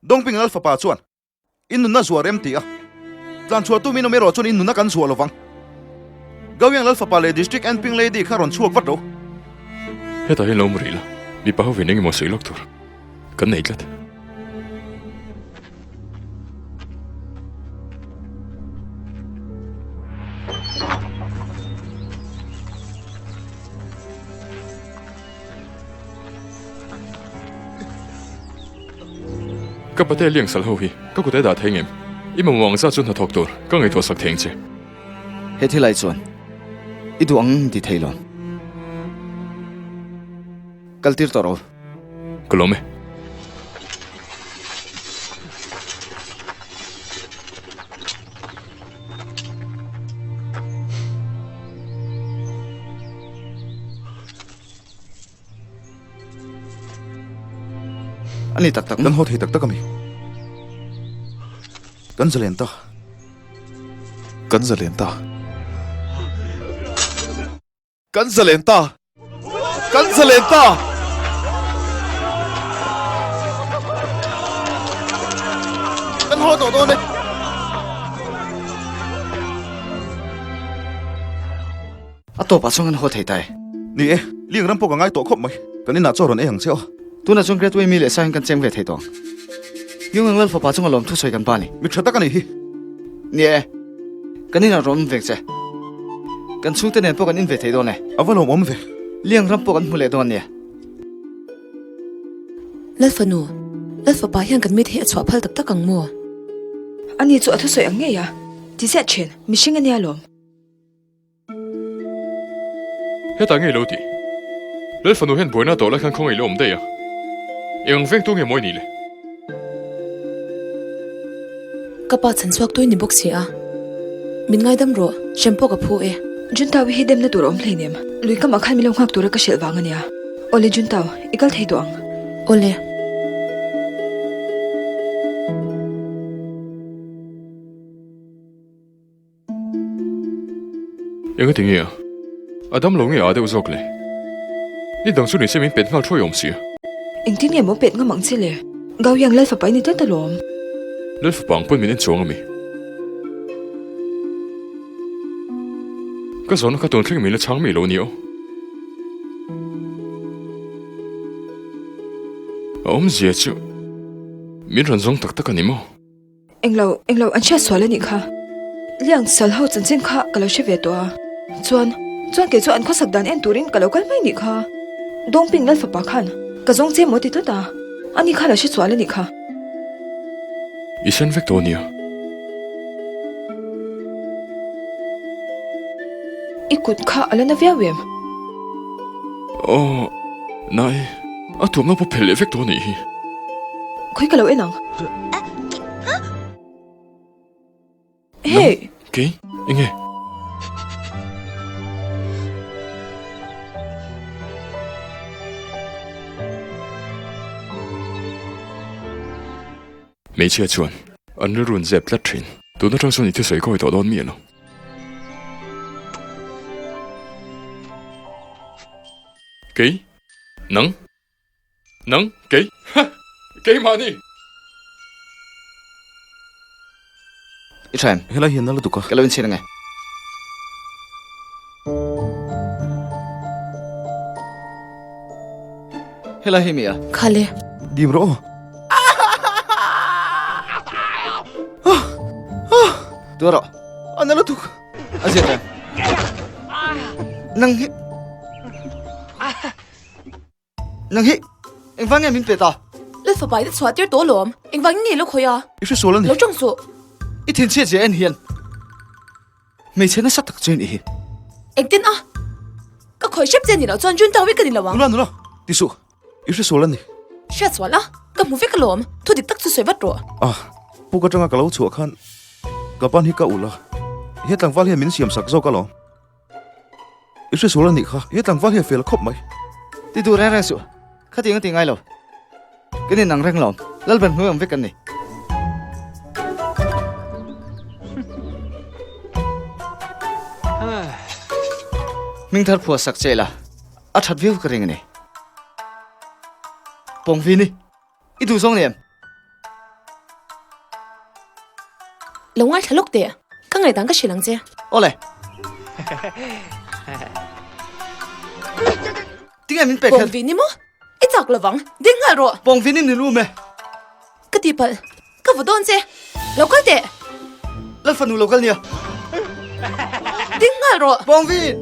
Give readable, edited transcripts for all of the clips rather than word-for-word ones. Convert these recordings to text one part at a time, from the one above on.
Dongping Lal fapa chuan in nunna zuah rem ti a, tlan chhuah tum in awm erawh chuan in nunna kan zuah lovang. Gaoyang Lal fapa leh District Enping Lady kha rawn chhuak vat ro. Hetah hian lo awm rih la, mipa ho vin engemaw sawi lawk tur kan nei tlat. Ka pate liang sal ho hi ka kut e dah thei ngem? I mamawh ang zat chu hnathawk tur ka ngaihtuah sak thei ang che. He thil ai chuan i duh ang ti thei lo. Kal tir tawh rawh. Ka lawm e. A ni tak tak maw? Kan haw thei tak tak a mi? Kan zalen ta. Kan zalen ta. Kan zalen ta. Kan zalen ta. Kan haw tawh dawn e. A tawpah chuan kan haw thei ta e. Ni e, Ling ram pawh ka ngai tawh khawp mai. Kan inah chaw rawn ei ang che aw. Tunah chuan Great Way mi leh Saiin kan cheng ve thei tawh ang. Yung Lal fapa chunga lawm thusawi kan pa ni. Mi tha tak a nih hi. Ni e, kan inah rawn awm vek che. Kan chhungte nen pawh kan in ve thei dawn e. A va lawm awm ve. Liang ram pawh kan hmu leh dawn nia. Lal fanu, Lal fapa hian kan mit hi a chhuah phal tak tak ang maw? Ani chu a thusawi ang ngei a, ti ziah thin, mihring a nia lawm. Hetah ngei lo tih. Lal fanu hian buaina tawh lai khan khawngaih lo awm daih a. Eng ang veng tu nge mawi ni le? Ka pa chhan chhuak tui ni bawk si a. Min ngaidam rawh, hrem pawh ka phu e. Juntau hi demna tur a awm hleinem. Lui kamah khan min lo nghak tura ka hrilh vang a nia. Awle Juntau, i kal thei tawh ang. Awle. Engati nge a? A dam lo nge a deuh zawk le? Ni dang chu ni se min pet nghal thuai awm sia. Engtin nge maw pet ngam ang che le? Gau hian Lal fapa i ni tlat alawm. Lal fapa ang pawn min en chuang a mi? Ka zawhna kha tun thleng min la chhang mi lo ni aw. A awmzia chu min rawn zawng tak tak a ni maw? Englo, englo an hriat sual a nih kha. Liang sal ho chanchin kha ka lo hre ve tawh a. Chuan, chuan kei chu an khawsak dan en turin ka lo kal mai nih kha. Dawngping Lal fapa khan ka zawng che maw ti tlat a, ani kha lo hre sual a nih kha. I sen vek tawh ania. I kut kha a la na viau em? Aw, nai, a tuamna pawh phelh leh vek tawh a nih hi. Khawi ka lo en ang. Hey! Kei? Enge? Hmeichhia chuan an rilru an zep tlat thin. Tun atang chuan i thusawi kawi tawh dawn mi elo? Kei? Nang? Nang? Kei? Ha! Keimahni! I tha em? Helai hian nala duk a. Ka lo inchhir ange. Helai hi mi a? Khale. Dim rawh aw. Tua rawh. A nala duk. A zia tha em? Nang hi. Nang hi engvang nge min pe ta? Lal fapa i chhuah tir tawh alawm. Engvang nge lo khawi a? I hre sual a ni. Lo tawng suh. I thinchhiat zia en hian hmeichhe nasa tak chu i nih hi. Engtin a? Ka khawi hrep che ni loh chuan Junta wi ka ni lo ang. Nula nula, ti suh. I hre sual a ni. Hriat sual a? Ka hmu vek alawm. Thu dik tak chu sawi vat rawh. Ah, puk atanga ka lo chhuah khan ka ban hi ka ulh a. He tlangval hian min siam sak zawk alawm. I hre sual a nih kha, he tlangval hi a fel khawp mai. Ti duh reng reng suh, khatiang a ti ngai lo. Kan inang reng lawm, Lalber hnuai awm vek kan ni. Hming thar phuah sak che la, a that viau ka ring a ni. Pawngvini, i duh zawng ni em? Lo ngaithla lawk teh. Ka ngaihdan ka hrilh ang che. Awle. Tinge min pek kher? Pawngvin ni maw? I chak lovang. Ding nghal rawh. Pawngvin in ni lu me. Ka tihpalh. Ka vaw dawn che. Lo kal teh. Lal fanu lo kal nia. Ding nghal rawh. Pawngvin!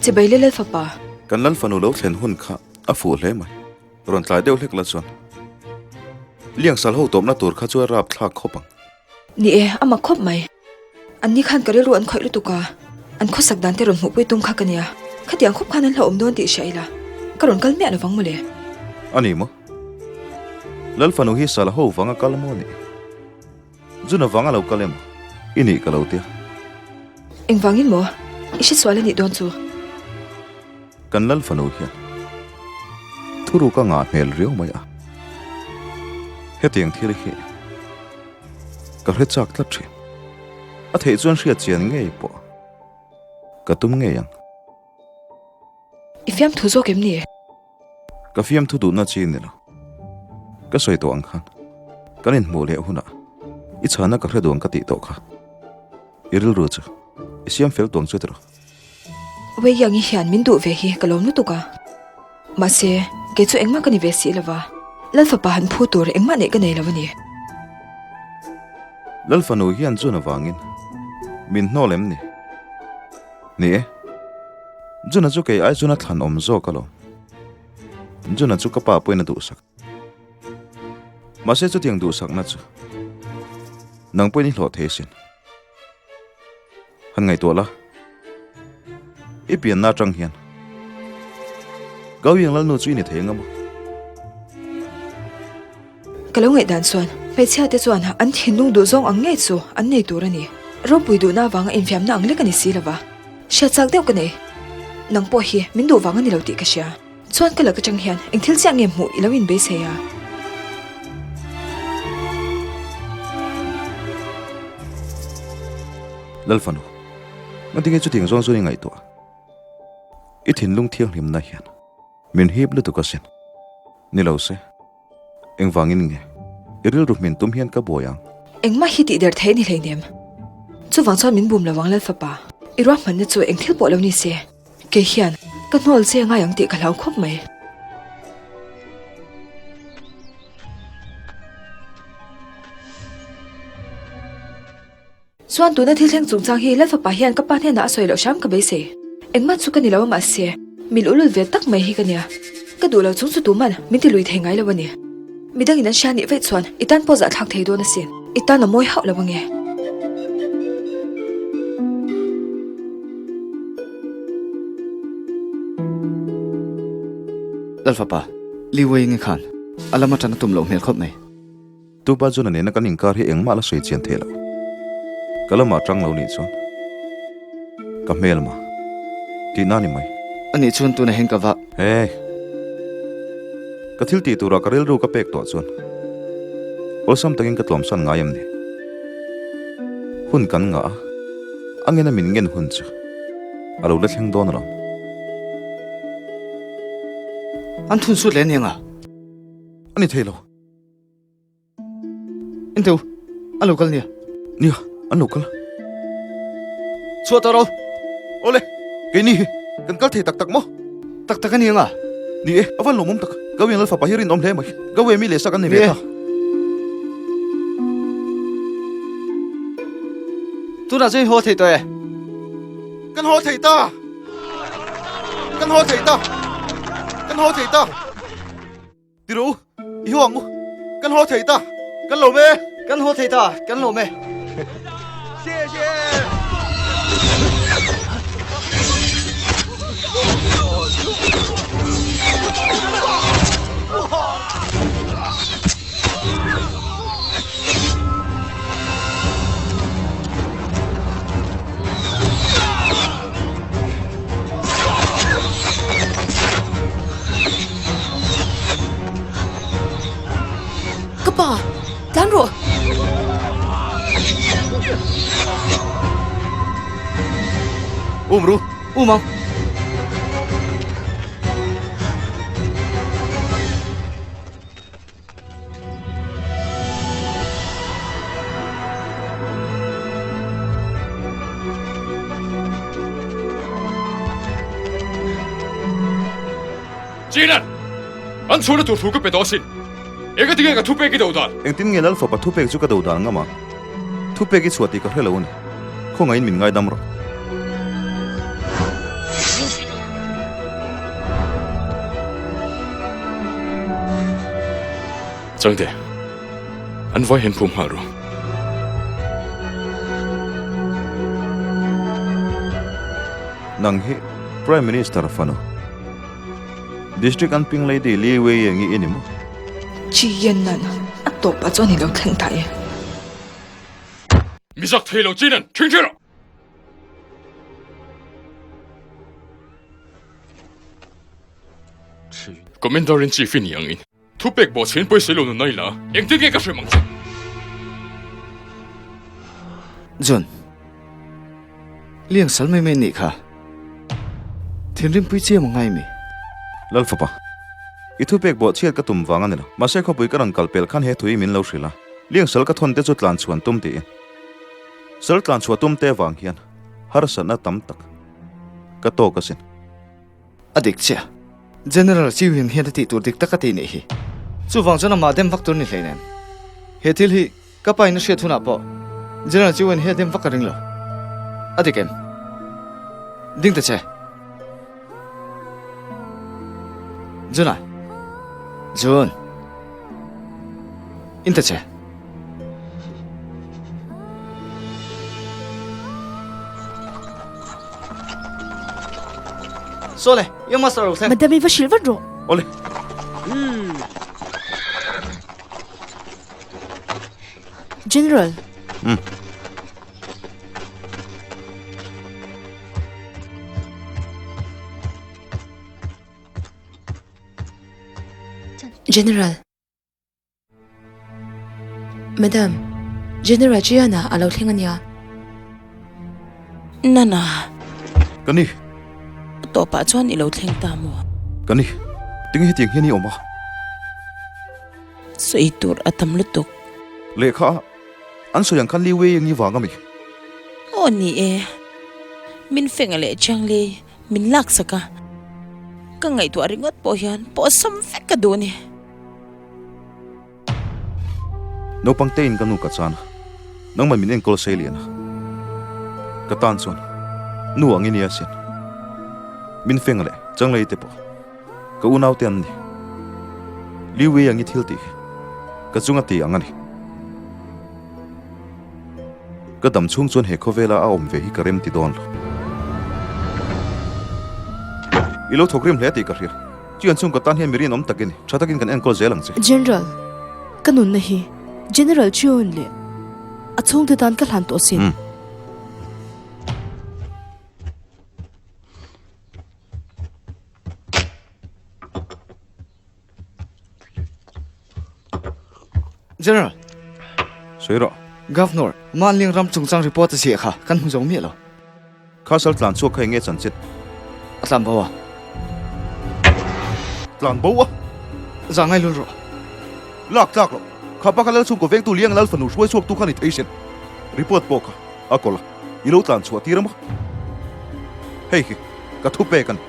Chibai le Lal fapa. Kan Lal fanu lo thlen hun kha a fuh hle mai. Rawn tlai deuh hlek la chuan. Liangsal ho tawpna tur kha chu a rap thlak khawp ang. Ni e, a mak khawp mai. An ni khan ka rilru an khawih lutuk a, an khawsak dan te rawn hmuhpui tum kha ka nia. Khatiang khawp khan an hlauhawm dawn tih hria ila, ka rawn kal miah lovang mawle. A ni maw? Lal fanu hi sala ho vanga kal maw ni? Juna vanga lo kal emaw i nih ka lo tia. Engvangin maw? I hresual a nih dawn chu. Kan Lal fanu hian thuruk a ngah hmel riau mai a, hetiang thil hi ka hre chak tlat thin. A theih chuan hriat chian ngei pawh ka tum ngei ang. I fiamthu zawk em ni? Ka fiamthu duhna chi ni lo. Ka sawi tawh ang khan kan inhmuh leh hunah i chhana ka hre duang ka tih tawh kha. I rilru chu i siam fel tuang chu tiraw? Wei Yang-i hian min duh ve hi ka lawm lutuk a. Mahse, kei chu engmah ka ni ve si lova, Lal fapa han phu tur engmah neih ka nei lo a ni. Lal fanu hian chun avangin min hnawl em ni? Ni e, Juna chu kei ai chuan a thlan awm zawk alawm. Juna chu ka pa pawhin a duhsak. Mahse chutiang duhsakna chu nang pawhin i hlawh thei asin. Han ngaihtuah la, i pianna atang hian Gauiang Lalnu chu i ni thei anga maw? Ka lo ngaihdan chuan hmeichhia te chuan an thinlung duh zawng ang ngei chu an nei tur a ni. Ropui duhna avanga infiamna ang lek a ni si lova, hriat chak deuh ka nei. Nang pawh hi min duh vang a ni lo tih ka hria. Chuan ka lak atang hian eng thil chiah nge hmuh i lo inbeisei a? Lalfanu, ngatinge chutiang zawng chuan i ngaihtuah? I thinlung thianghlimna hian min hip lutuk asin. Ni lo se, engvangin nge i rilru hmin tum hian ka buai ang? Engmah hi tih der theih a ni hleinem. Chuvang chuan min bum lo ang Lalfapa. I ruahmanna chu eng thil pawh lo ni se. Kei hian ka hnawl che ngai ang tih ka hlau khawp mai. Chuan tuna thil thleng chungchang hi Lalfapa hian ka pa hnenah a sawi loh hram ka beisei. Engmah chu ka ni lo a mahse min ulul ve tak mai hi ka nia. Ka duh lo chung chu tuman min ti lui thei ngai lo a ni. Midangin an hria nih vaih chuan i tan pawh zahthlak thei dawn asin. I tan a mawi hauh lo ange. Lalfapa, Li Wei nge khan a lam atana tum loh hmel khawp mai. Tupa chuan a nena kan inkar hi engmah la sawi chian thei lo. Ka lamah tang lo nih chuan ka hmel ma tihna ni mai. Anih chuan tuna heng ka va. Hey! Ka thil tih turah ka rilru ka pek tawh chuan awlsam takin ka tlawmsan ngai em ni? Hun kan ngah a, a ngena min ngen hun chu a lo la thleng dawn alawm. An thun sut leh aniang a? A ni thei lo. Enteu, an lo kal nia. Nia, an lo kal. Chhuah tawh ro. Awle, keini hi kan kal thei tak tak maw? Tak tak a ni anga? Ni e, a van lawmawm tak. Gawiang Lalfapa hi rinawm hle mai. Gawi mi leh sak an ni ve ta. Tunah chuan i haw thei tawh e. Kan haw thei ta! Kan haw thei ta! Kan haw thei ta! Ti rawh u, i haw ang u. Kan haw thei ta, kan lawm e. Kan haw thei ta, kan lawm e. Ka pa, tlan rawh! Um ru, um ang. Chinan! An chhuahna tur thu ka pe tawh asin. Engati nge ka thupek i do dan? Engtin nge Lalfapa thupek chu ka do dan ngam ang? Thupek i chhuah tih ka hre lo a ni. Khawngaihin min ngaidam rawh. Changte, an vai hian phum nghal rawh. Nang hi Prime Minister fanu, District an ping Lady Li Wei Yeng i ni maw? Chi Yen Nan, a tawpah chuan i lo thleng ta e. Mi zak thei lo Chi Nan, ṭhing ṭhing rawh! Commander in Chief i ni angin. Thupek bawh chhin pawisa lo nunai la, engtin nge ka hrem ang che? John, Liang sal mai mai nih kha. Thinrimpui chiam a ngai mi. Lalfapa, i thupek bawh chhiat ka tum vang a ni lo. Mahse khawpui ka rawn kal pel khan he thui min lo hrilh a, Liang sal ka thawn te chu tlan chhuan tum tiin. Sal tlan chhuah tum te vang hian harsatna tam tak ka tawk asin. A dik chiah. General Chiu Hin hian a tih tur dik tak a ti nih hi. Chuvang chuan amah dem vak tur ni hleinem. He thil hi ka pa in a hriat hunah pawh General Chiu Hin hi a dem vak ka ring lo. A dik em? Ding ta che. Jun a. Jun. In ta che. Saw le, young master a lo thleng. Madam i va hrilh vat rawh. Awle. General. Um. General. Madam, General Gianna a lo thleng a nia. Nana. Ka ni. A tawpah chuan i lo thleng ta maw? Ka ni. Tinge hetiang hian i awm a? Sawi tur a tam lutuk. Lehkha a an sawi ang khan Li Wei eng i vang a mi? Aw ni e. Min feng leh Chiang Li min laksak a. Ka ngaihtuah ringawt pawh hian pawhsam vek ka duh a ni. Naupang te in ka nu ka chan a, nangmah min enkawl sei lian a. Ka tan chuan nu ang i nia sin. Min feng leh changlei te pawh ka unau te an ni. Liwi ang i thil tih hi ka chunga ti ang a ni. Ka dam chhung chuan he khawvela a awm ve hi ka rem ti dawn lo. I lo thawk rim hle tih ka hria. Chian chung ka tan hian mi rinawm tak i ni. Tha takin kan enkawl zel ang che. General, ka nunna hi General Chion leh a chhungte tan ka hlan tawh asin. Umm. General. Sawi rawh. Governor, Manling ram chungchang report a ziah kha kan hmu zo miah lo. Kha sal tlan chhuak kha enge chanchin? A tlan bo a. Tlan bo a? Zah ngai lul rawh. Lak tlak loh. Kha pa kha lal chhungkaw vengtu Liang lal fanu hruai chhuak tu kha ni thei sin. Report pawh kha a kawl a, i lo tlan chhuah tir a maw? Hei hi ka thu pek a ni.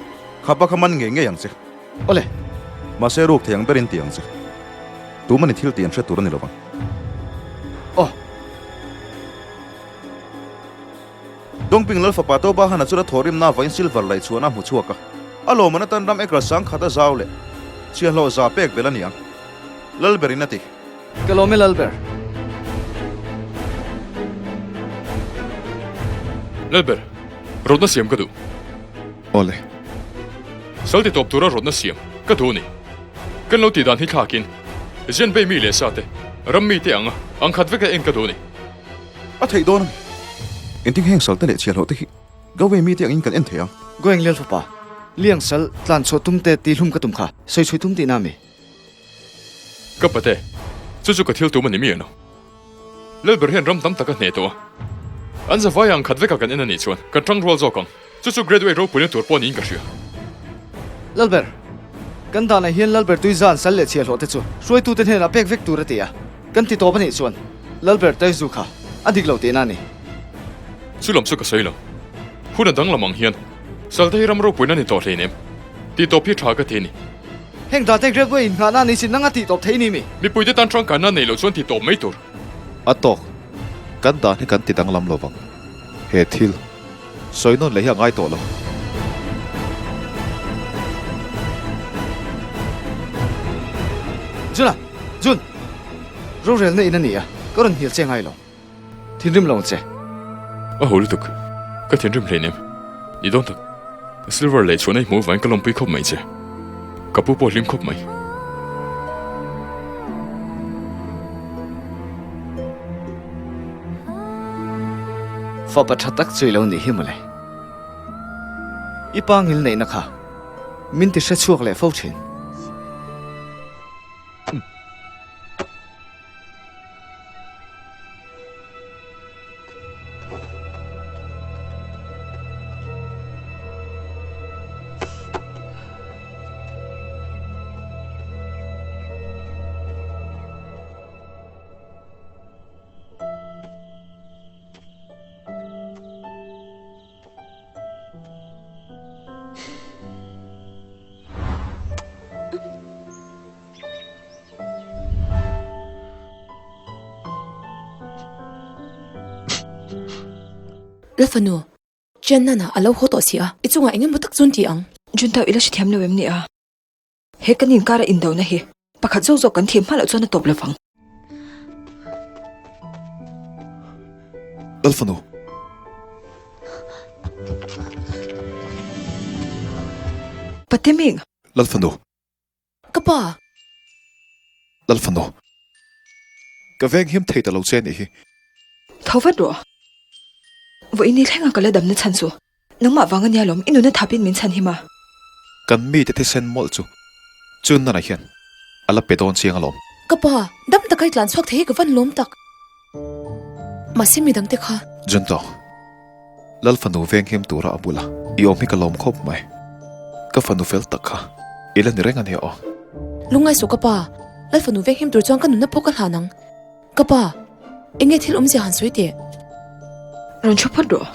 Kha pa kha man ngei ngei ang che. Awle. Mahse ruk thei ang berin ti ang che. Tumani thil tih an hre tur a ni lovang. Aw. Dongping lal fapa Toba Hana chuan a thawhrimna avain silver laih chhuahna a hmu chhuak a. A lawmman atan ram ekra sang khat a zau leh chhiahhlawh za pek belh a ni ang. Lalberin a ti. Ka lawm e Lalber. Lalber, rawtna siam ka duh. Awle. Sal ti tawp tura rawtna siam ka duh a ni. Kan lo tih dan hi thlakin Zianbei mi leh sa te, ram mi te anga ang khat veka en ka duh a ni. A theih dawn a ni. Engtin heng sal te leh chhiahhlawh te hi Gawei mi te angin kan en thei ang. Goeng Lian fapa, Liang sal tlan chhuah tum te tihlum ka tum kha, sawi chhui tum tihna a mi? Ka pate, chu chu ka thil tum a ni mi ano? Lalber hian ram tam tak a hneh tawh a, an zavai ang khat veka kan en a nih chuan kan tang rual zawk ang. Chu chu Grade Way ropuina tur pawh niin ka hria. Lalber, kan danah hian Lalber tui zan sal leh chhiahhlawh te chu hruaitute hnenah pek vek tur a ti a, kan ti tawp a nih chuan Lalber Taizu kha a dik lo tihna a ni. Chu lam chu ka sawi lo. Hun a danglam ang hian sal te hi ram ropuina ni tawh hleinem. Tih tawp hi tha ka ti a ni. Heng dan te Great Way in nghahna ni sin nanga tih tawp thei ni mi? Mipuite tan tangkaina nei loh chuan ti tawp mai tur. A tawk, kan dan hi kan ti danglam lo vang. He thil sawi nawn leh hi a ngai tawh lo. Jun a! Jun! Rorelna in a ni a, ka rawn hnial che ngai lo. Thinrim lo ang che. A ho lutuk. Ka thinrim hleinem. Ni dawn tak. Silver leh chhuahna i hmuh avangin ka lawmpui khawp mai che. Ka pu pawh hlim khawp mai. Fapa tha tak chu i lo nih hi mawle. I pa ngil neihna kha min ti hre chhuak leh fo thin. La fanu, Chian nana a lo haw tawh si a, i chungah eng emaw tak chuan ti ang. Junta i la hrethiam lo em ni a? He kan inkara indona hi pakhat zawk zawk kan thih hma loh chuan a tawp lovang. Lalfanu. Pateming! Lalfanu. Ka pa! Lalfanu. Ka veng him thei ta lo che nih hi. Tho vat rawh. Vawiin ni thlenga ka la damna chhan chu nangmah vang ania lawm, i nuna thapin min chhan him a. Kan mite thisen mawlh chu chun nana hian a la pe dawn chiang alawm. Ka pa, dam taka i tlan chhuak thei hi ka van lawm tak. Mahse midangte kha. Junto. Lal fanu veng him tura a bula i awm hi ka lawm khawp mai. Ka fanu fel tak kha i la ni reng a nia aw. Lungngai suh ka pa, Lal fanu veng him tur chuan ka nunna pawh ka hlan ang. Ka pa, eng nge thil awmzia han sawi teh? Rawn thu phawt rawh.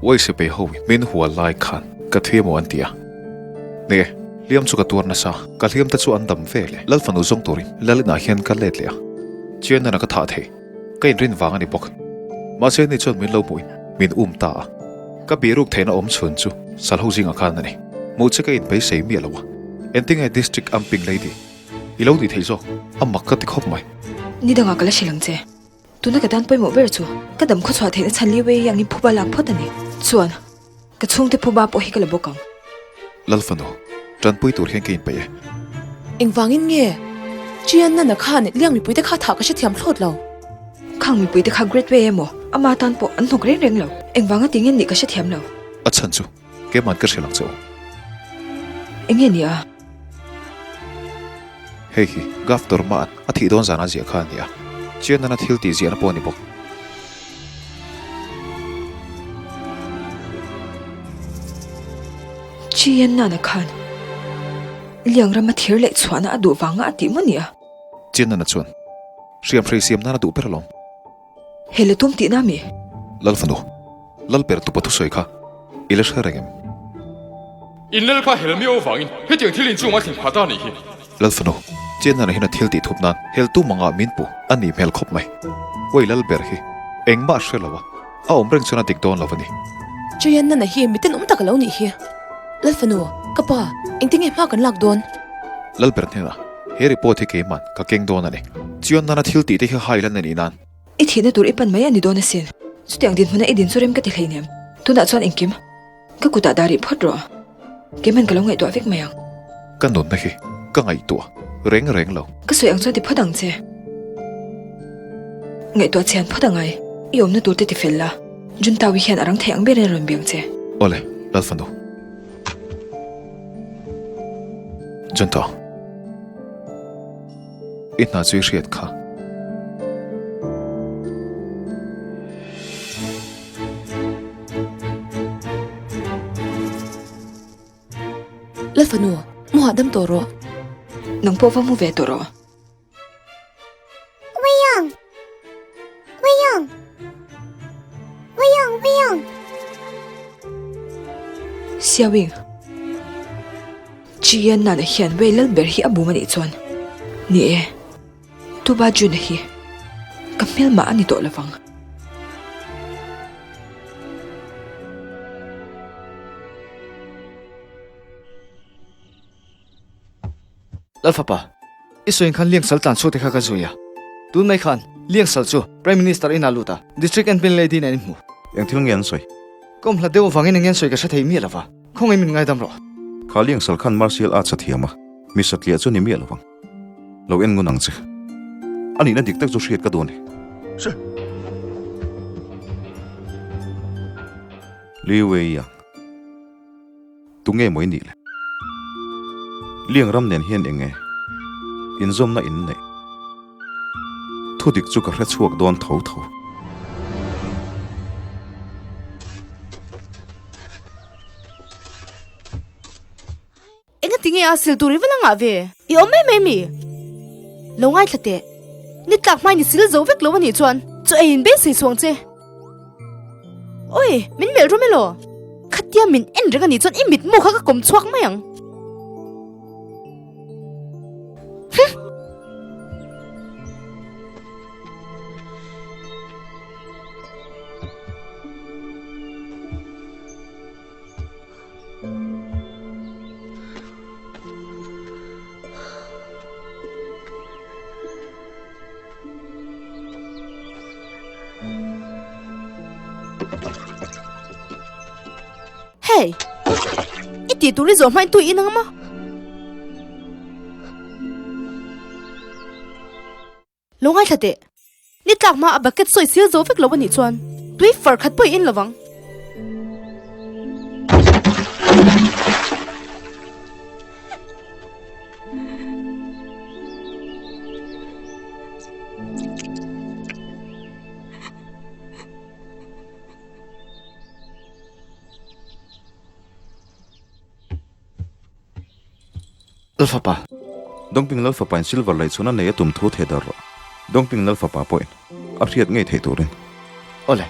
Uaise pei ho min hual lai khan ka thi emaw an ti a. Ni e, hliam chu ka tuar nasa, ka hliam te chu an dam ve le. Lal fanu zawng turin Lal inah hian ka let leh a, chian nana ka thah thei. Ka inrin vang a ni bawk. Mahse ni chuan min lo hmuhin min um ta a. Ka biruk theihna awm chhun chu Salho zingah khan a ni. Hmuh che ka inbeisei miah lo a. Engtinge District Amping Lady i lo nih theih zawk? A mak ka ti khawp mai. Ni dangah ka la hrilh ang che. Tuna ka tan pawimawh ber chu ka dam khawchhuah theihna chhan Liwei hi angin phuba lak phawt a ni. Chuan, ka chhungte phuba pawh hi ka la bawk ang. Lalfanu, tanpui tur hian ka inpeih e. Engvangin nge Chian Nana khan Liang mipuite kha thah ka hrethiam thlawt lo. Khang mipuite kha Great Way emaw ama tan pawh an hnawk reng reng lo. Engvanga ti nge nih ka hrethiam lo. A chhan chu keimahn ka hrilh ang che u. Enge ni a? Hei hi Gaf Dorma-a'n a thih dawn zana ziah kha a ni a, Chian Nana thil tih ziahna pawh a ni bawk. Chian Nana khan Liang rama thir leh chhuahna a duh vanga a tih maw nia? Chian Nana chuan hriamhrei siam nan a duh ber alawm. He la tum tihna mi? Lal fanu, Lal ber tupa thusawi kha i la hre reng em? In lal kha hel miau avangin hetiang thil inchung a thlen phah ta a nih hi. Lal fanu, Chian Nana hian a thil tih thup nan hel tum angah min pu a nih hmel khawp mai. Uai Lal ber hi engmah a hre lo a, a awm reng chuan a dik dawn lo a ni. Chian Nana hi mi tenawm tak a lo nih hi. Lal fanu, ka pa, engtinge hma kan lak dawn? Lal ber hnenah, He report hi keiman ka keng dawn a ni. Chian Nana thil tih te hi hai lan a nih nan. I thihna tur i pan mai a ni dawn asin. Chutiang dinhmuna i din chu rem ka ti hleinem. Tunah chuan engkim ka kutah dah rih phawt rawh. Keiman ka lo ngaihtuah vek mai ang. Ka nunna hi ka ngaihtuah reng reng lo. Ka sawi ang chuan ti phawt ang che. Ngaihtuah chian phawt angai. I awmna tur te ti fel la. Juntawi hian a rang thei ang berin a rawn biang che. Awle, Lalfanu. Junta. I hna chu i hriat kha. La fanu, mu hahdam tawh rawh. Nang pawh va mu ve tawh rawh. Xiaoying. Chian Nana hian Wei lal ber hi a bum a nih chuan, Ni e, Tuba Jun-a hi ka hmelmah a ni tawh lovang. Lalfapa, i sawiin khan Liangsal tlan chhuak te kha ka zui a. Tun mai khan Liangsal chu Prime Minister inah lut a, District Admin Lady nen in hmu. Eng thil nge an sawi? Ka awm hlat deuh avangin eng nge an sawi ka hre thei miah lova, khawngaih min ngaidam rawh. Kha Liangsal khan martial arts a thiam a, mi satliah chu ni miah lovang. Lo en ngun ang che. A nihna dik tak chu hriat ka duh a ni. Li Weiyang. Tunge maw i nih le? Liang ram nen hian eng nge inzawmna in neih? Thudik chu ka hre chhuak dawn tho tho. Enga tinge a sil tur i va la ngah ve? I awm mai mai mi? Lo ngaithla teh. Ni tlak hmain i sil zo vek lo anih chuan chu ei in beisei suang che. Oi, min melh rum elaw? Khatia min en reng anih chuan i mitmu kha ka kawm chhuak mai ang. Huh! Hey! I tih tur i zawh hmain tui in ang maw? Lo ngaithla teh. Ni tlak hma a bucket sawi sil zo vek lo a nih chuan tui far khat pawh i in lovang. Lalfapa. Dongping Lalfapain silver lei chhun a nei a tum thu thei dar rawh. Dongping Lalfapa pawhin a hriat ngei theih turin. Awle.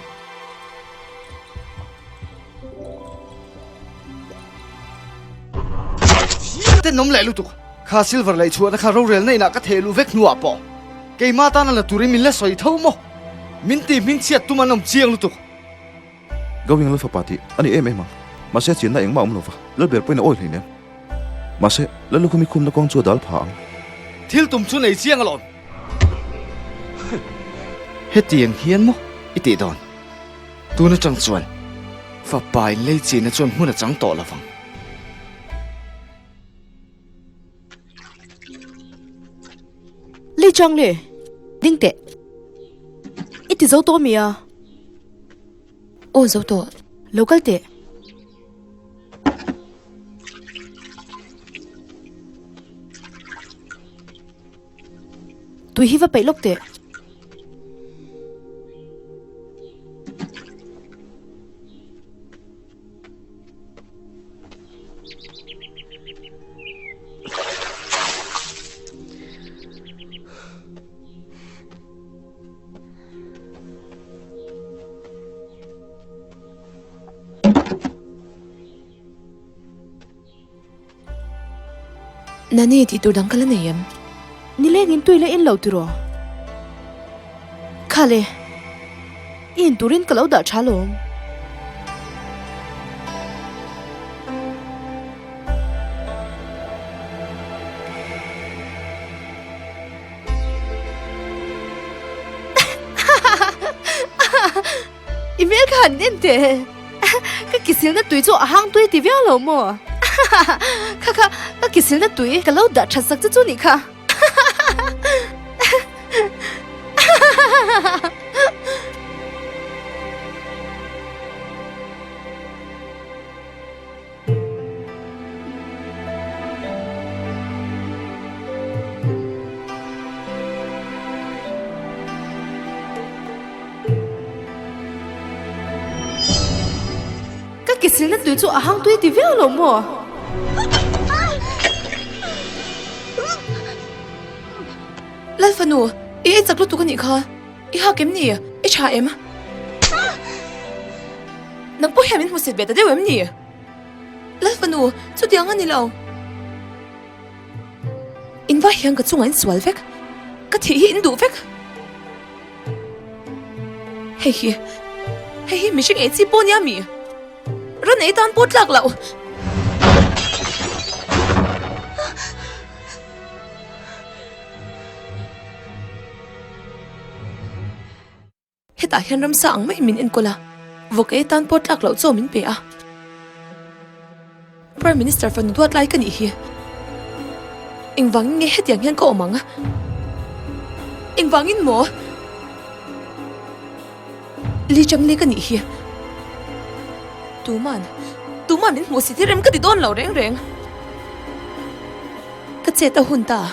Tenawm leh lutuk. Kha silver lei chhuahna kha rorelna inah ka theh luh vek hnuah pawh keimah tana la turin min la sawi tho maw? Min tih hmingchhiat tum an awm chiang lutuk. Gawing Lalfapa tih a ni em em ang. Mahse chinna engmah a awm lova, Lalber pawhin a awi hleinem. Mahse, Lalukhumi khumna kawng chu a dal pha ang. Thil tum chu nei chiang alawm. Hetiang hian maw i tih dawn? Tun atang chuan fapa in lei chinna chuan hmun a chang tawh lovang. Li Chang le, ding teh. I ti zo tawh mi a? Aw zo tawh. Lo kal teh. Tui hi va peih lawk teh. Nani tih tur dang ka la nei em? Nilengin tui la in lo tiraw? Khale, i in turin ka lo dah tha lawm. I hmel kha han en teh. Ka kisilna tui chu a hang tui ti viau lo maw? Kha kha ka kisilna tui ka lo dah that sak che chu nih kha. Ka kisilna tui chu a hang tui ti viau lo maw? Lalfanu, i ei chak lutuk a nih kha. I hak em ni? I tha em? Nang pawh hian min hmusit ve ta deuh em ni? Lalfanu, chutiang a ni lo. In vai hian ka chungah in sual vek. Ka thih hi in duh vek. Hei hi, hei hi mihring ei chi pawh nia mi? Ran ei tan pawh tlak loh. Hetah hian ramsa ang maiin min enkawl a, vawk ei tan pawh tlak loh chaw min pe a. Prime Minister fanu duat lai ka nih hi. Engvangin nge hetiang hian ka awm ang? Engvangin maw? Li Changli ka nih hi. Tuman, tuman min hmuh si thil rem ka ti dawn lo reng reng. Ka chet a hun ta.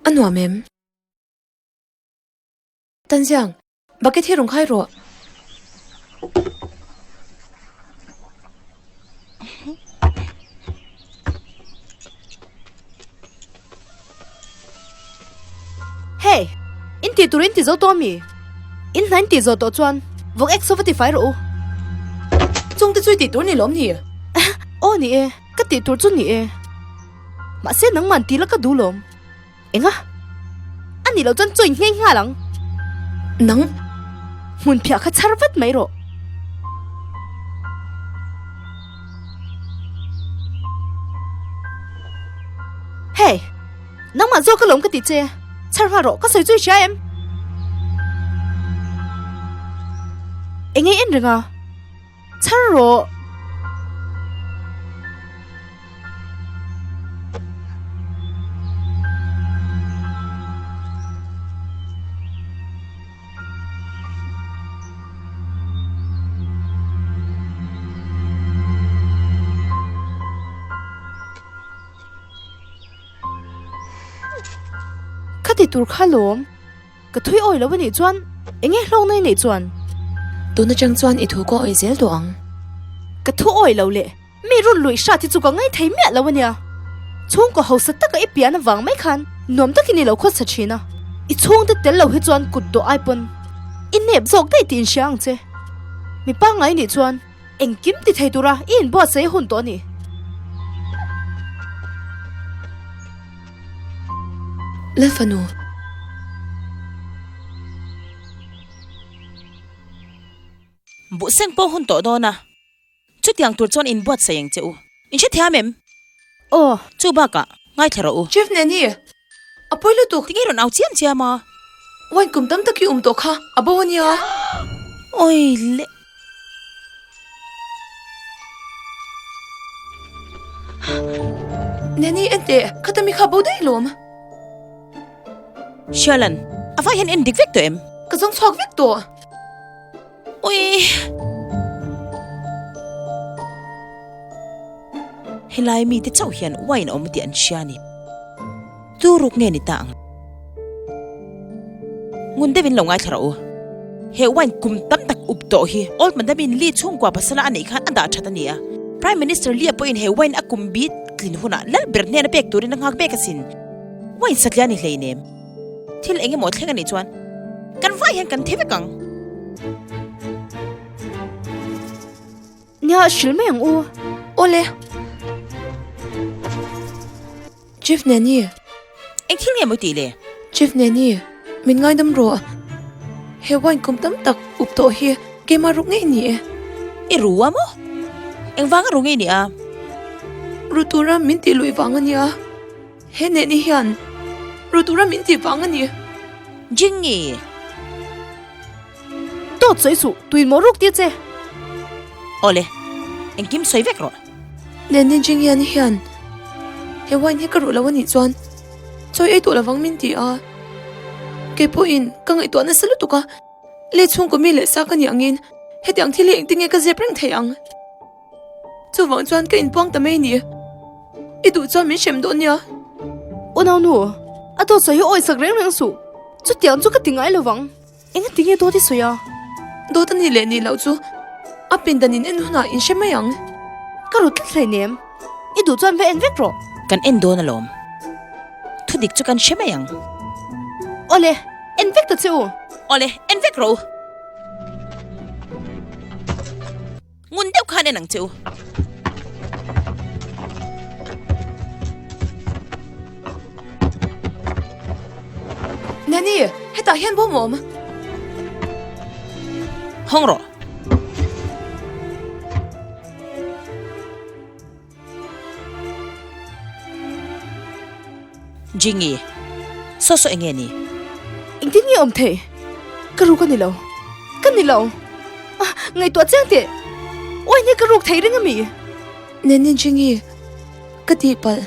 A nuam em? Tanziang, bucket hi rawn khai rawh. Hey! In tih tur in ti zo tawh ami? In hna in tih zawh tawh chuan vawk ek saw va ti fai rawh u. Chung te chu i tih tur ni lawm ni? Aw ni e, ka tih tur chu ni e. Mahse nangman tih la ka duh lawm. Enga? A nih loh chuan chaw in nghei nghal ang. Nang? Hmun phiah kha chhar vat mai rawh. Hey! Nangmah zawk alawm ka ti che. Chhar nghal rawh, ka sawi chu i hria em? Enge en reng a? Chhar rawh! Ka ti tur kha lawm. Ka thui awi lo anih chuan eng nge hlawkna i neih chuan? Tun atang chuan i thu ka awi zel tawh ang. Ka thu awi lo leh mi run luih hrat hi chu ka ngai thei miah lo ania. Chhungkaw hausa taka i pian avang mai khan nuam takin i lo khawsa thin a. I chhungte tel lo hi chuan kut dawh ai pawn i nep zawk daih tih inhria ang che. Mi pangngai nih chuan Engkim ti thei tura i inbuatsaih a hun tawh a ni. Lalfanu. Buh seng pawh hun tawh dawn a, chutiang tur chuan inbuatsaih ang che u. In hrethiam em? Aw. Chu bakah ngaithla rawh u. Chief Nanny, a pawi lutuk. Tinge rawn au chiam chiam a? Wine kum tam tak hi um tawh kha, a bo a nia. Awi le. Nanny enteh, khata mi kha bo daih lawm. Hrialan, a vai hian en dik vek tawh em? Ka zawng chhuak vek tawh. Ui! Helai mite chauh hian wine awm tih an hria a ni. Tu ruk nge ni ta ang? Ngun deuhin lo ngaithla rawh u. He wine kum tam tak up tawh hi Old Madam-in Lee chhungkua pasala a neih khan a dah that a ni a. Prime Minister Lee-a pawhin he wine a kum bi tlin hunah lal ber hnena pek turin a nghak mek asin. Wine satliah a ni hleinem. Thil eng emaw thleng a nih chuan kan vai hian kan thi vek ang. Nia, hrilh mai ang u. Awle. Chief Nanny. Eng thil nge maw i tih le? Chief Nanny, min ngaidam rawh. He wine kum tam tak up tawh hi keimah ruk ngei ni e. I ru a maw? Engvanga ru ngei ni a? Ru tura min tih luih vang a nia. He Nanny hian ru tura min tih vang a ni. Jingi! Dawt sawi suh, tuin maw ruk tir che? Awle, engkim sawi vek rawh. Nanny Jingian hian he wine hi ka ruh lo a nih chuan chawi ei tawh lovang min ti a. Kei pawhin ka ngaihtuah nasa lutuk a, le chhungkaw mi leh sa ka nih angin hetiang thil hi engtin nge ka zep reng thei ang? Chuvang chuan ka inpuang ta mai ni. I duh chuan min hrem dawn nia. Unau nu, a dawt sawi hi awi sak reng reng suh. Chutiang chu ka ti ngai lovang. Enga ti nge dawt i sawi a? Dawt a nih leh nih loh chu a pindan in en hunah in hre mai ang. Ka ru tlat hleinem. I duh chuan va en vek rawh. Kan en dawn alawm. Thudik chu kan hre mai ang. Awle, en vek ta che u. Awle, en vek rawh u. Ngun deuh khan en ang che u. Nanny, hetah hian bawm a awm. Hawng rawh. Jingi, saw saw enge ni? Engtin nge awm thei? Ka ruk a ni lo. Ka ni lo. Ah, ngaihtuah chiang teh. Uai nge ka ruk thei reng a mi? Neni Jingi, ka tihpalh.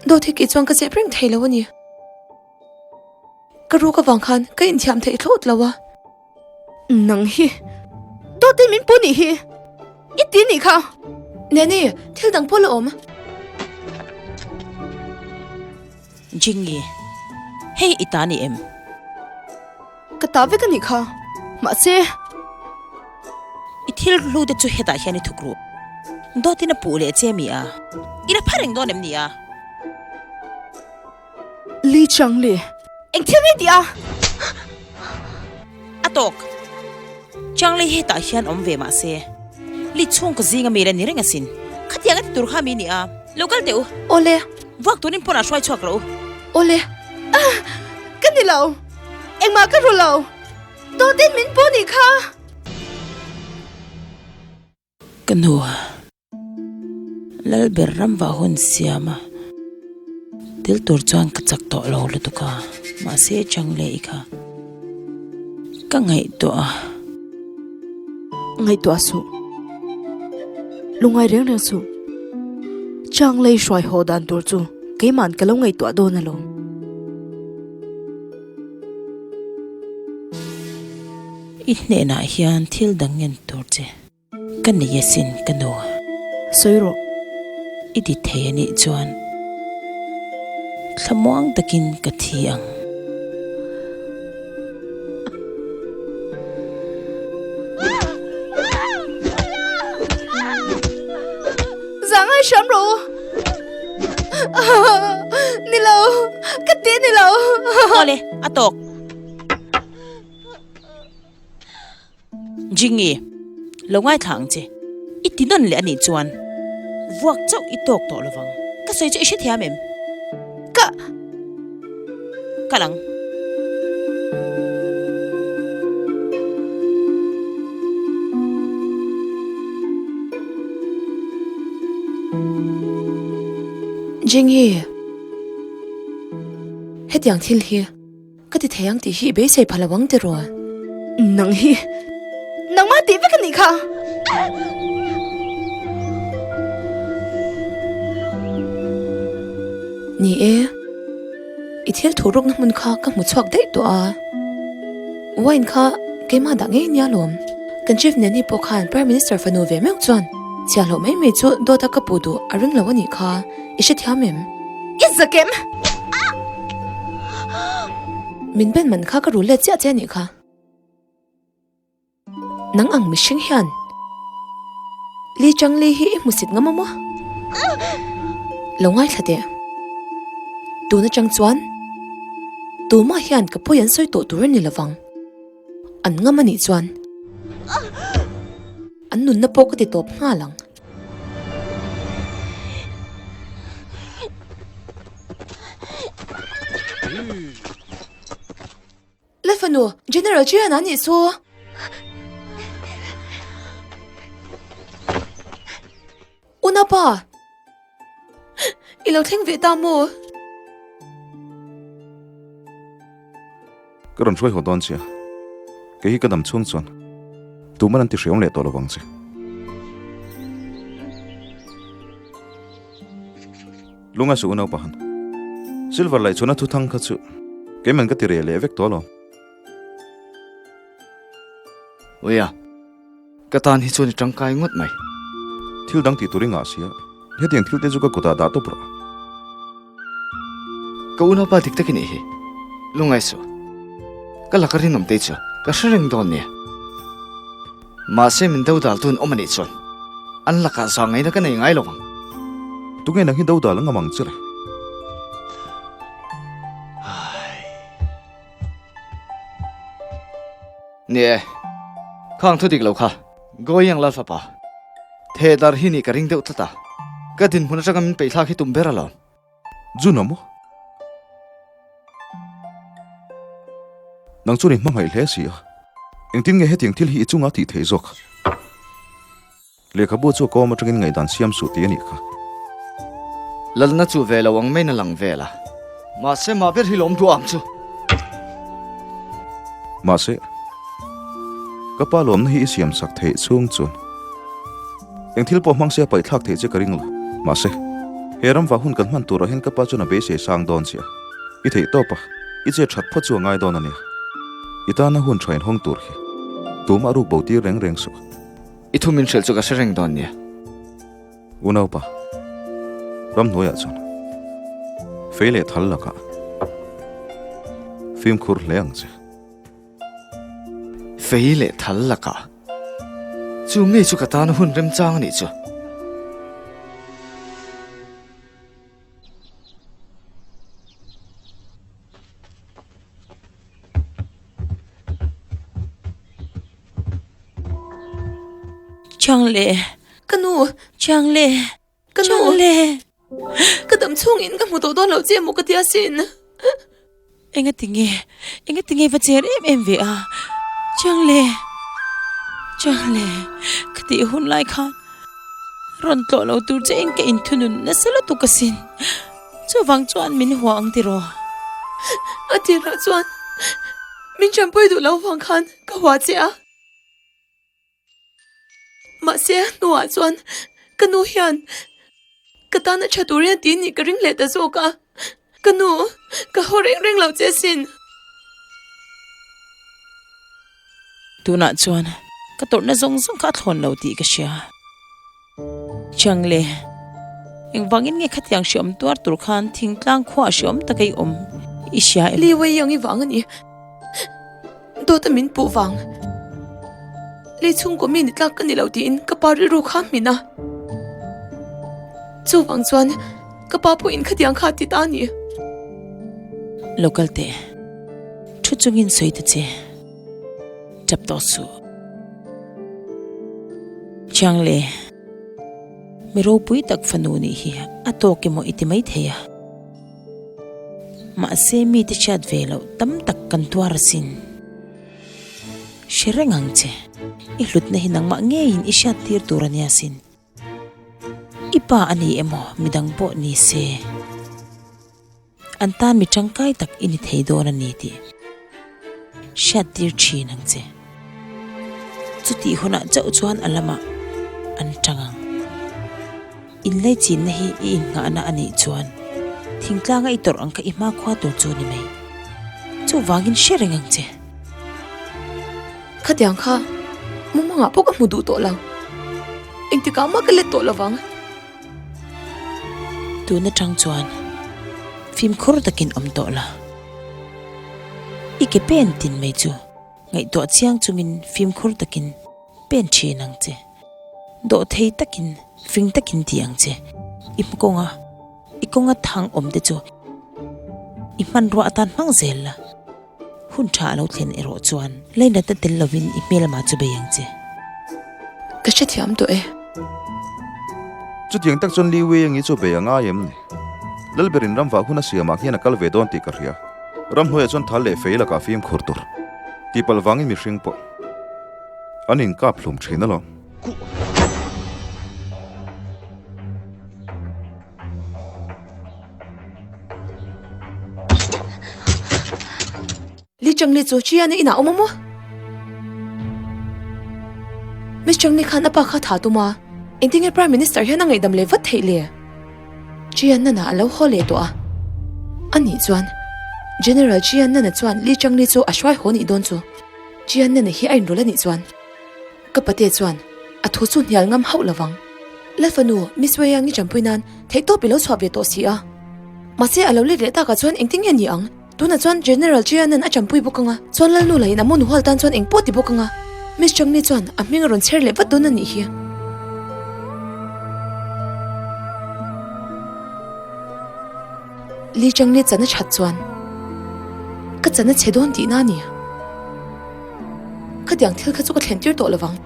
Dawt hi kei chuan ka zep reng thei lo a ni. Ka ruk avang khan ka inthiam theih thlawt lo a. Nang hi dawtin min pu nih hi i ti nih kha. Nanny, thil dang pawh la awm. Jingi, hei i ta ni em? Ka ta vek a nih kha. Mahse. I thil hlu te chu hetah hian i thuk ruh. Dawtin a puh leh che mi a? I la pha reng dawn em ni a? Li Changli, eng thil nge tih a? A tawk. Changli hetah hian awm ve mah se, Li chhungkaw zinga mi la ni reng asin. Khatiang a ti tur kha mi ni a, lo kal teh u. Awle. Vuak turin pawnah hruai chhuak rawh u. Awle. Ah! Ka ni lo. Engmah ka ru lo. Dawtin min pu nih kha. Ka nu Lalber ramvah hun siam a, tel tur chuan ka chak tawh lo lutuk a, mahse chang leh i kha ka ngaihtuah a. Ngaihtuah suh, lungai reng reng suh, chang lei hruai haw dan tur chu keima'n ka lo ngaihtuah dawn alawm. I hnenah hian thil dang ngen tur che. Ka nei asin ka nu. Sawi rawh. I ti thei a nih chuan thlamuang takin ka thi ang. Zangai hram rawh u. Ni lo, ka ti ni lo. Awle, a tawk. Jingi, lo ngaithla ang che. I ti nawn leh a nih chuan vuak chauh i tawk tawh lovang. Ka sawi chu i hrethiam em? Ka. Kal ang. Jingi, hetiang thil hi. Ka ti thei ang tih hi i beisei pha lo ang tiraw? Nang hi nangmah tih vek a nih kha. Ni e, i thil thu rukna hmun kha ka hmu chhuak daih tawh a. Wine kha keimah dah ngei nia lawm. Kan Chief Nanny pawh khan Prime Minister fanu ve meuh chuan chhiahhlawh mai mai chu dawta ka puh duh a ring lo a nih kha. I hrethiam em? I zakem! Min ben man kha ka rul let chiah che anih kha. Nang ang mihring hian Li Chang Li hi i hmusit ngam a maw? Lo ngaithla teh. Tun atang chuan tumah hian ka pawi an sawi tawh tur a ni lovang. An ngam anih chuan an nunna pawh ka ti tawp nghal ang. Le fanu, General Chian a nih chu. Unapa, i lo thleng ve ta maw? Ka rawn hruai haw dawn che a, kei hi ka dam chhung chuan tuman an ti hreawm leh tawh lovang che. Lunga suh u naupahan. Silver laih chhuahna thuthang kha chu keiman ka ti reh leh vek tawh alawm. Uia, ka tan hi chuan i tangkai ngawt mai. Thil dang tih tur i ngah sia, hetiang thil te chu ka kutah dah tawp rawh. Ka unaupa dik tak i nih hi. Lungai suh. Ka laka rinawm te chu ka hre reng dawn nia. Mahse min do dal tun awm a nih chuan an lakah zah ngaihna ka nei ngai lo ang. Tunge nang hi do dal ngam ang che le? Ni e, khang thu dik lo kha Goyang Lal fapa theh dar hi nih ka ring deuh tlat a, ka dinhmun atanga min peihthlak hi tum ber alawm. Jun a maw? Nang chuan i hmangaih hle si a, engtin nge hetiang thil hi i chunga tih theih zawk? Lehkhabu chu a kawm atangin ngaihdan siam suh tih a nih kha. Lalna chu ve lo ang maiin a lang vel a. Mahse mah ber hi lawm duh ang chu. Mahse, ka pa lawmna hi i siam sak theih chhung chuan eng thil pawh hmang se a paihthlak theih che ka ring lo. Mahse, he ramva hun kan hman turah hian ka pa chuan a beisei sang dawn che a. I theih tawp a, i che that phawt chu a ngai dawn a nia. I tana hun tha inhawng tur hi tumah ruk bo tir reng reng suh. I thu min hrilh chu ka hre reng dawn nia. Unaupa, ramhnuaiah chuan fei leh thal lakah fimkhur hle ang che. Fei leh thal lakah? Chu ngei chu ka tana hun remchang a nih chu. Chiang le. Ka nu. Chiang le. Ka nu. Chiang le. Ka dam chhungin ka hmu tawh dawn lo che maw ka ti asin. Enga tinge, enga tinge va cher em em ve a. Chiang le. Chiang le. Ka tih hun lai khan rawn tlawh lo tur che in ka inthunun nasa lutuk asin. Chuvang chuan min hua ang tiraw? A tirah chuan min ṭanpui duh lo vang khan ka hua che a. Mahse a hnuah chuan ka nu hian ka tana ṭha turin a ti nih ka ring leh ta zawk a. Ka nu, ka haw reng reng lo che asin. Tunah chuan ka tawrhna zawng zawng kha a thlawn lo tih ka hria. Chiang le, engvangin nge khatiang hreawm tuar tur khan thingtlang khuaah hreawm taka i awm i hria em? Li Wei Yang i vang a ni. Dawta min puh vang. Li chhungkaw mi ni tlak ka ni lo tiin ka pa rilru kha a hmin a. Chuvang chuan ka pa pawhin khatiang kha a ti ta a ni. Lo kal teh, thu chungin sawi ta che. Tap tawh suh. Chiang le, mi ropui tak fanu nih hi a tawk emaw i ti maithei a. Mahse mite hriat ve loh tam tak kan tuar asin. Hre reng ang che, i hlutna hi nangmah ngeiin i hriat tir tur a nia sin. I pa a ni emaw midang pawh ni se. An tan mi tangkai tak i ni thei dawn a ni tih hriat tir thin ang che. Chutih hunah chauh chuan a lamah an tang ang. Inlaichinna hi i innghahna a nih chuan thingtlanga i tawrh ang kha i hmakhua tur chu a ni mai. Chuvangin hre reng ang che. Khatiang kha mumangah pawh ka hmu duh tawh lo. Engtikah mah ka let tawh lovang. Tun atang chuan fimkhur takin awm tawh la. I ke pen tin mai chu ngaihtuah chiang chungin fimkhur takin pen thin ang che. Dawh thei takin fing takin ti ang che. I hma kawnga i kawnga thang awm te chu i hmanrua atan hmang zel la. Hun tha a lo thlen erawh chuan leinatna tel lovin i hmelma chu bei ang che. Ka hrethiam tawh e. Chutiang tak chuan Li Wei-ngi chu bei a ngai em ni? Lalberin ramvah hun a siamah hian a kal ve dawn tih ka hria. Ramhnuaiah chuan thal leh fei lakah fimkhur tur. Tihpalh vangin mihring pawh an inkap hlum thin alawm. Li Chengli chu Chian-a inah awm a maw? Miss Chengli khan a pa kha tha tum a, engtin nge Prime Minister hian a ngaihdam leh vat theih le? Chian Nana a lo haw leh tawh a, anih chuan General Chian Nana chuan Li Chengli chu a hruai haw nih dawn chu. Chian Nana hi a inrawlh anih chuan Ka pate chuan a thu chu hnial ngam hauh lovang. Lalfanu, Miss Wei-a ngi champui nan theihtawp i lo chhuah ve tawh si a. Mahse a lo let leh takah chuan engtin nge ni ang? Tunah chuan General Chianan a champui bawk anga, chuan Lalnu lahin a monu hual tan chuan eng pawh ti bawk anga. Miss Changni chuan a hming a rawn chher leh vat dawn a nih hi. Li Changni chan a that chuan ka chan a chhe dawn tihna a ni. Khatiang thil kha chu ka thlen tir tawh lovang.